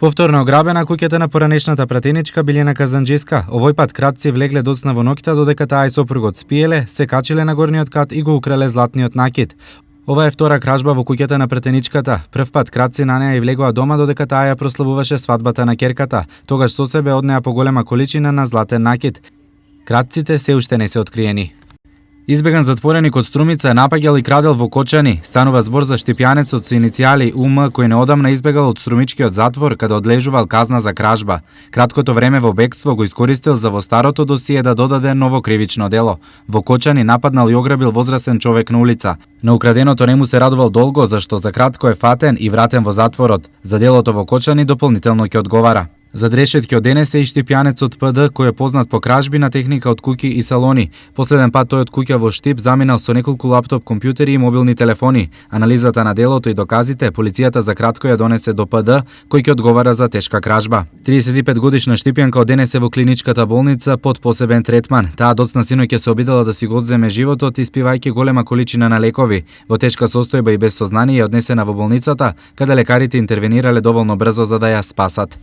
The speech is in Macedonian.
Повторно ограбена куќата на поранешната пратеничка Билјана Казанџеска. Овој пат кратци влегле доцна во ноќта додека таа и сопругот спиеле, се качиле на горниот кат и го украле златниот накид. Ова е втора кражба во куќата на пратеничката. Прв пат кратци на неа и влегоа дома додека таа ја прославуваше свадбата на ќерката. Тогаш со себе однеа поголема количина на златен накид. Кратците се уште не се откриени. Избеган затвореник од Струмица напаѓал и крадел во Кочани. Станува збор за штипјанецот со иницијали УМ кој неодамна избегал од Струмичкиот затвор каде одлежувал казна за кражба. Краткото време во бегство го искористил за во старото досие да додаде ново кривично дело. Во Кочани нападнал и ограбил возрастен човек на улица. На украденото не му се радувал долго, зашто за кратко е фатен и вратен во затворот. За делото во Кочани дополнително ќе одговара. Зад решетки од денес е и штипјанецот ПД кој е познат по кражби на техника од куќи и салони. Последен пат тој од куќа во Штип заминал со неколку лаптоп компјутери и мобилни телефони. Анализата на делото и доказите полицијата за кратко ја донесе до ПД кој ќе одговара за тешка кражба. 35 годишна штипјанка од денес е во клиничката болница под посебен третман. Таа доцна синоќ се обидела да си го одземе животот испивајќи голема количина на лекови. Во тешка состојба и без сознание е однесена во болницата, каде лекарите интервенирале доволно брзо за да ја спасат.